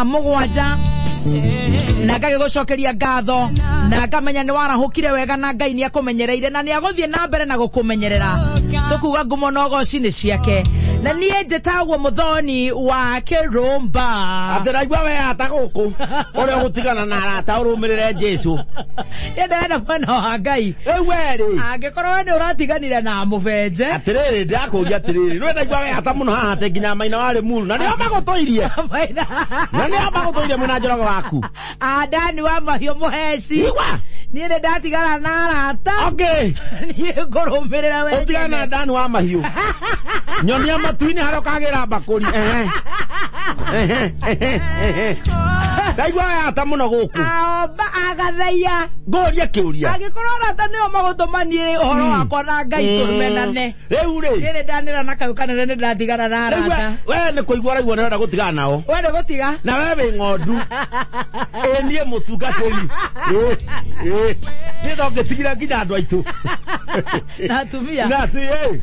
Mũgwanja na ngagĩgũcokeria ngatho na ngamenya nĩ warahũkire wega na Ngai nĩ akũmenyereire na nĩ agũthiĩ na mbere na gũkũmenyerera. Tũkuga ngumo na ũgoci nĩ ciake. Na niĩ njĩtagwo Mũthoni wa Kĩrũmba. Atĩ raigua we ata gũkũ ũrĩa ũgũtigana na arata ũrũmĩrĩre Jesũ. Niĩ ndĩrenda mwena wa Ngai. Rĩu we rĩ, angĩkorwo we nĩ ũratiganire na mũbenje, atĩrĩrĩ, ndĩrakũria atĩrĩrĩ, rĩu ndaigua we ata mũno haha atĩ nginya Maina wa Limuru na nĩo magũtũirie, na nĩo magũtũirie mwĩna Njoroge waku. Andani wa mahiũ mũheci. Igua. Niĩ nĩ ndatigana na arata. Okay. Niĩ ngũrũmĩrĩra we. Ũtigane na Ndani wa mahiũ. Nyonia matu-inĩ harĩa ũkagĩra mbakũri. Ehe. Ehe, ehe, ehe. Ndaigua we ata mũno gũkũ. Aomba agathaia. Ngũrie kĩũria. Angĩkorwo arata nĩo magũtũma niĩ ũhoro wakwa na Ngai tũmenane. Rĩu rĩ. Niĩ nĩ ndanĩra na kayũ kanene nĩ ndatigana na Rĩu arata. we nĩ kũigua ũraigua nĩ ũrenda gũtigana nao. We nĩ gũtiga. Na we wĩ ng'ondu. Ĩ niĩ mũtungatĩri. Ĩ, ĩ. Niĩ no ngĩtigire nginya andũ aitũ. Na atumia. Na atu, ĩ.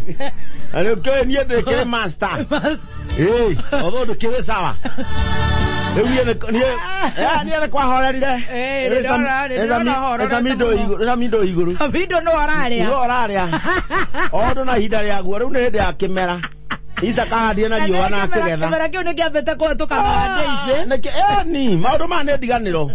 Na rĩu kĩũĩ niĩ ndĩkĩrĩ master. Ĩ, although ndũkĩrĩ sawa. Rĩu niĩ niĩ nĩ kwahorerire. Ĩ, nĩ ndĩrona hororete mũno. Rĩcamindo igũrũ. Mindo no ararĩa. No ũrarĩa. O ũndũ na ihinda rĩaguo, rĩu nĩ hĩndĩ ya kĩmera. Isa kahandire na riũa na akĩgetha. Kĩmera kĩu nĩ kĩambĩte kũhetũka na daisy. Nĩkĩ, ĩni, maũndũ maya nĩ ndiganĩro.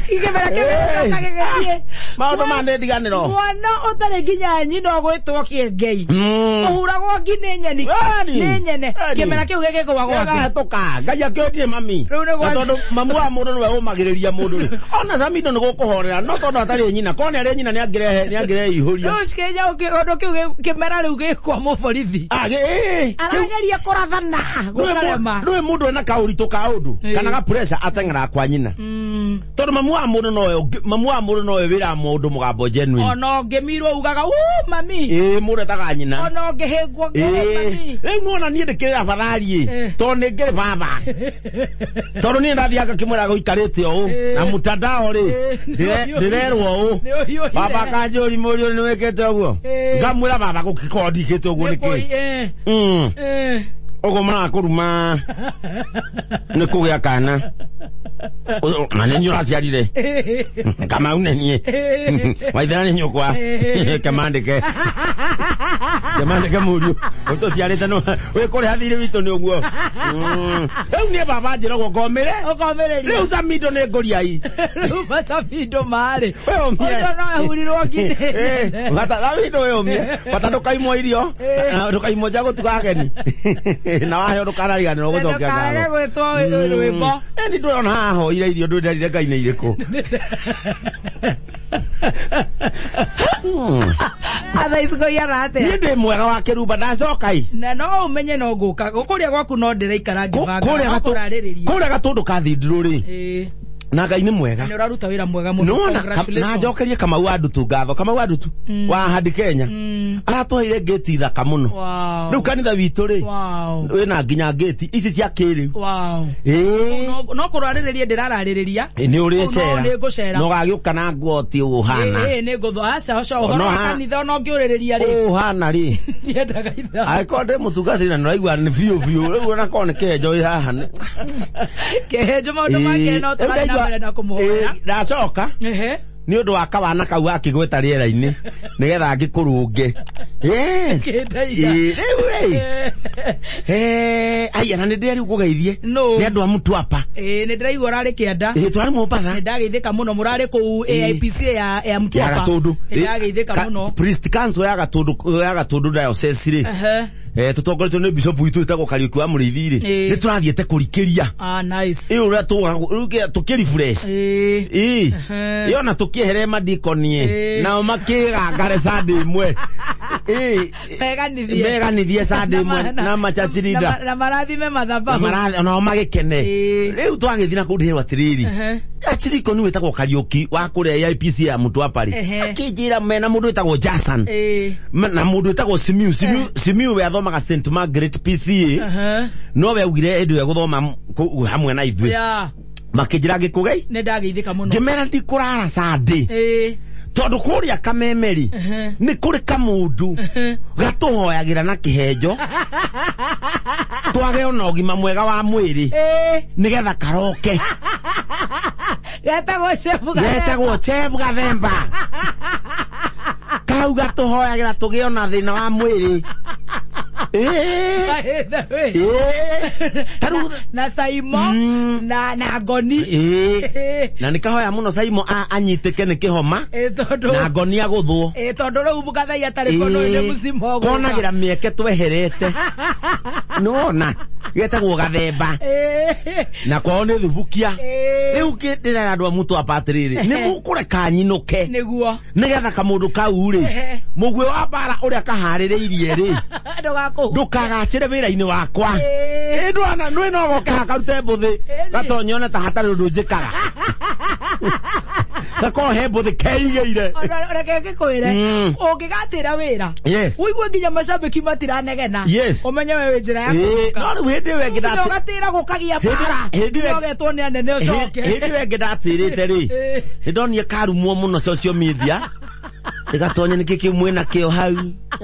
Kĩmera kĩu gĩgĩcoka gĩgĩthiĩ. Maũndũ maya nĩ ndiganĩro. Mwana ũtarĩ nginya nyina ũgwĩtwo kĩengei. Ũhuragwo ngi nĩ nyeni. Ĩni. Nĩ nyene. Ĩni. Kĩmera kĩu gĩgĩgũa gwake. Gĩgahetũka. Ngai akĩũndire mami. Rĩu nĩ Na gwa- tondũ mamu wa mũndũ nĩwe ũmagĩrĩria mũndũ rĩ. Ona Samido nĩ gũkũhorera, no tondũ atarĩ nyina, korwo nĩ arĩ nyina nĩ angĩrehe, nĩ angĩrehe ihũria. Rĩu cikĩnya ũndũ kĩu kĩmera rĩu gĩkwa mũborithi. Ah, ĩ, Arageria kũrathana gũkarema. Ndũĩ mũndũ ena kaũritũ ka ũndũ Ĩ. kana ga pressure ateng'eraga kwa nyina. Tondũ mamu wa mũndũ nowe mamu wa mũndũ nowe wĩraga mũndũ mũgambo genuine. Ona ũngĩmirwo ugaga uu mami. Ĩ, mũndũ etaga nyina. Ona ũngĩhĩngwo ngere mami. Rĩu nĩwona niĩ ndĩkĩrĩ abathari ĩ, tondũ nĩ ngĩrĩ baba. Tondũ niĩ ndathiaga ngĩkĩmwĩraga gũikarĩte ũũ na mtandao rĩ, ndĩrerwo ũũ. Nĩ ũhiũhire. Baba kanjũri mũriũ nĩ wĩkĩte ũguo. Ngamwĩra baba gũkĩkorwo ndikĩte ũguo nĩkĩ. Ũguo marakũruma nĩ kũgĩa kana. Na nĩ niĩ ũraciarire. Kamau nĩ niĩ. Waithera nĩ nyũkwa. Kemandĩke. Kemandĩke mũriũ. Ũtũciarĩte no wĩ kũrĩha thirĩ witũ nĩ ũguo. Rĩu niĩ baba njĩra ũguo ngomĩre. Ũkomĩrĩria. Rĩu Samido nĩ ngũriai. Rĩu Masamido marĩ. Wĩyũmie. Ũcio no ahurirwo ngi nĩ. Bata Samido wĩyũmie. Bata ndũkaimwo irio. Na ndũkaimwo nja gũtuga ageni. Na waheo ndũkanariganĩrwo gũcokia Ndũkarege ngatho. gwĩtwo rwĩmbo. Ĩni ndũrona haha hoire irio ndũnderire Ngai nĩ irĩkũ. Atha iciko iara atĩa? Niĩ ndĩ mwega wa kĩrumba ndacoka ĩ. Na no ũmenye no ngũka. Kũrĩa gwaku no ndĩraikara ngĩbanga. Kũrĩa No kũrarĩrĩria. kũrĩa gatũndũ ka thindirũ rĩ. Ĩĩ. Na Ngai nĩ mwega. Nĩ ũraruta wĩra mwega mũno. Nĩwona na Congratulations. njokerie Kamau wa Ndutu ngatho. Kamau wa Ndutu wa Ahadi Kenya. Aratũheire ngĩti thaka mũno. Wow. Rĩu kanitha witũ rĩ Wow. wĩna nginya ngĩti ici cia kĩrĩu. Wow. Ĩĩ. No kũrarĩrĩria ndĩrararĩrĩria. Nĩ No ũrĩcera. nĩ ngũcera. Na ũgagĩũka na nguo ti ũhana. Ĩĩ nĩ ngũthwo. Aca aca ũhoro No wa ha- kanitha ona ũngĩũrĩrĩria rĩ. Ũhana rĩ. Ndiendaga ithaa. Angĩkorwo ndĩ mũtungatĩri na nĩũraigua nĩ biũ biũ rĩu ona korwo nĩ kĩhenjo wĩ haha nĩ- Kĩhenjo maũndũ make no Ĩĩ, tũrathiĩ na mbere na kũmũhoera. Ĩĩ, ndacoka Ehe. nĩ ũndũ wa kawana kau akĩgweta rĩera-inĩ nĩgetha ngĩkũrũnge. Yes. Kĩndaira. Ĩĩ, rĩu rĩ. Aya na nĩ ndĩreriu ngũgeithie. No. Nĩ andũ a Mtwapa. Ĩĩ nĩ ndĩraigua ũrarĩ kĩanda. Ĩĩ twarĩ Mombatha. Nĩ ndageithĩka mũno mũrarĩ kũu Ĩĩ. AIPC ya Ya Mtwapa. Gatũndũ. Nĩ ndageithĩka mũno. Priest Council ya Gatũndũ ya Gatũndũ Diocese rĩ. Ehe. Tũtongoretio nĩ bishop witũ wĩtagwo Kariũki wa Mũrĩithi rĩ. Ĩĩ. Nĩ tũrathiĩte kũrikĩria. Ah nice. Ĩĩ ũrĩa tũgaga tũkĩrefresh. Ĩĩ. Ĩĩ. Ehe. Ĩĩ ona tũkĩehere madikonie. Ĩĩ. Nao makĩgangare Sunday ĩmwe. Ĩĩ. Meganithie. Meganithie Sunday ĩmwe na machachi leader. Na marathime mathabahu. Nao magĩkene. Ĩĩ. Rĩu twagĩthiĩ na kũu ndĩrerwo atĩrĩrĩ. Ehe. Achiriko ni wĩtagwo Kariũki wa kũrĩa AIPC ya Mtwapa rĩ. Ehe. Akĩnjĩra mena mũndũ wĩtagwo Jason. Ĩĩ. Na mũndũ wĩtagwo Simiu. Simiu we athomaga St Margaret PCA. Ehe. No we augire hĩndĩ ĩyo gũthoma kũu hamwe na ithuĩ. Yeah. Makĩnjĩra ngĩkũgei. Nĩ ndageithĩka mũno. Ngĩmera ndikũrara Sunday. Ĩĩ. Tondu kuria kamemeri ni kuri kamundu gatuhoyagira na kihenjo twage ona ugima mwega wa mwiri nigetha karoke getagwo Chef Gathemba kau gatuhoyagira tugie ona thina wa mwiri na Saimo na Ngoni na nikahoya muno Saimo anyitike ni kihoma na Ngoni aguthwo tondu riu mugathai atari kono ni mucimo konagira mieke tweherete nona getagwo Gathemba na kwao ni thubukia riu ndira andu a mutu apatiriri ni mukureka nyinuke niguo nigetha kamundu kau ri mugwe wa bara uria kahaririirie ri ndukagacire wira-ini wakwa ndwana nwi no goke hakarute mbuthi gatonyone ta hatari undu njikaga gakorwo he mbuthi keigeire reke ngikwire ungigatira wira uigue nginya macambiki matiranegena umenye we wi njira ya kuruka no riu hindi ĩyo ĩngĩ ugatira gukagia bara ugetwo ni anene ucoke hindi ĩyo ĩngĩ ndatirite ri ni ndonire karumwo muno social media tigatonye niki kiu mwina kio hau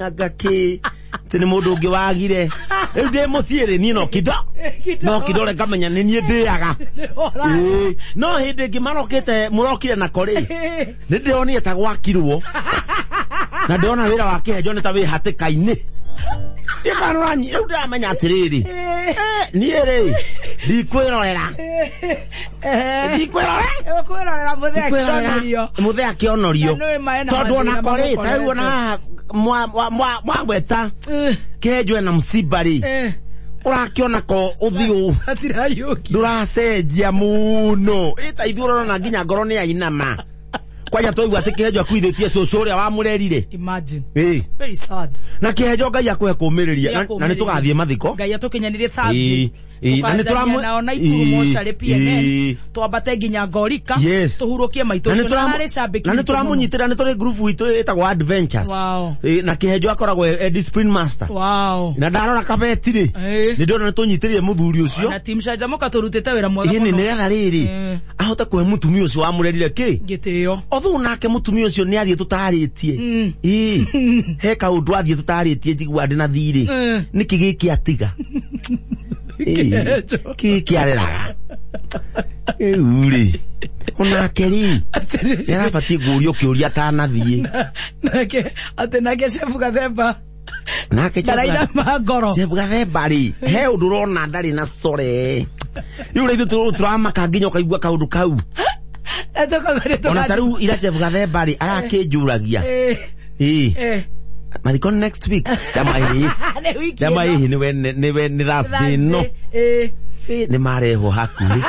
anga ki ti ni mundu ungi wagire riu ndi mucii ri nie no kindo no kindore ngamenya ni nie ndiaga no hindi ingi marokite murokire nako ri ni ndironire ta gwakirwo na ndirona wira wa kihenjo ni ta wi hatika-ini ndikanũranyi riu ndiramenya atiriri niĩ rĩ ndikwĩrorera ndikwĩrorera mũthee akĩonorio tondũ onako rĩ ta rĩu ona mwagweta kĩhenjo ena mũciba rĩ ũrakĩona ko ũthiũ ndũracenjia mũno ĩ ta ithuĩ ũrona nginya ngoro nĩ yainama kwanja twaigua atĩ kĩhenjo akuithĩtie cũcũ ũrĩa wamũrerire. Imagine. Very sad. Na kĩhenjo Ngai akũhe kũũmĩrĩria na nĩ tũgathiĩ mathiko. Ngai atũkinyanĩrie Thursday. Na nĩ tũramwe nao na Ikuru mocarĩ PNN twambate nginya Ngorika tũhurũkie maitũ ũcio na arĩ cambĩki. Na nĩ tũramũnyitĩra nĩ tũrĩ group itũ ĩtagwo Adventures. Na kĩhenjo akoragwo e discipline master. Wow. Na ndarora kabeti rĩ nĩ ndĩrona nĩ tũnyitĩrĩire mũthuri ũcio. Na team Canjamũka tũrutĩte wĩra mwega mũno. Ĩĩ nĩgetha rĩrĩ ahote kũhe mũtumia ũcio wamũrerire kĩ gĩtĩo. Othu nake mutumia ucio ni athie tutaritie ii he kaundu athie tutaritie njigua ndi na thiri niki giki atiga giki areraga riu ri onake ri nĩarabatie ngũrio kĩũria atanathie nake atĩ nake Chef Gathemba nake ndarainama ngoro Chef Gathemba ri he ũndũ ũrona ndarĩ na core rĩu rĩ ithuĩ tũramaka nginya ũkaigua kaũndũ kau ona taru ira Chef Gathemba ri arakĩnjũragia mathiko next week ndama ĩĩ nĩwe nĩ Thursday no nĩ marehwo hakuhĩ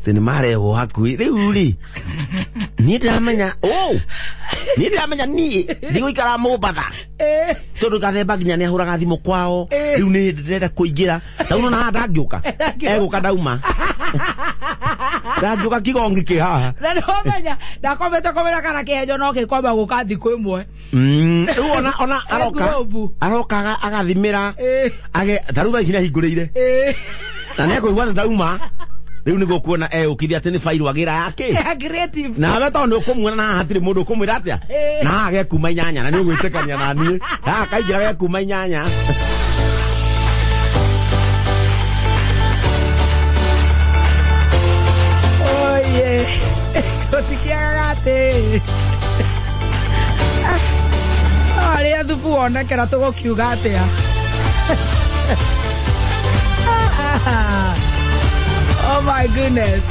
nĩ marehwo hakuhĩ rĩu rĩ niĩ ndĩramenya niĩ ndĩramenya niĩ ndigũikara Mombatha tondũ Gathemba nginya nĩ ahũraga thimũ kwao rĩu nĩ ndĩrenda kũingĩra ta ũrona haha ndangĩũka egũka ndauma ndangĩũka kigongi kĩ haha na nĩwamenya ndakomete kũmenya kana kĩhenjo no gĩkwamba gũka thikũ ĩmwe rĩu ona ona aroka aroka agathimĩra ta rĩu thaa ici nĩahingũrĩire na nĩekũigua ndauma riu niguo kuona eukithia ati ni fairũ agira yake nawe tondũ nĩ ũkũmuona na haha hatirĩ mũndũ ũkũmwĩra atĩa na haha gekuma 8 na nĩ ũgwĩtĩkania na niĩ haha kaingĩra gekuma 8. Oye gũtikĩagaga atĩ arĩa thubu wonekera tũgũkiuga atĩa. Oh my goodness.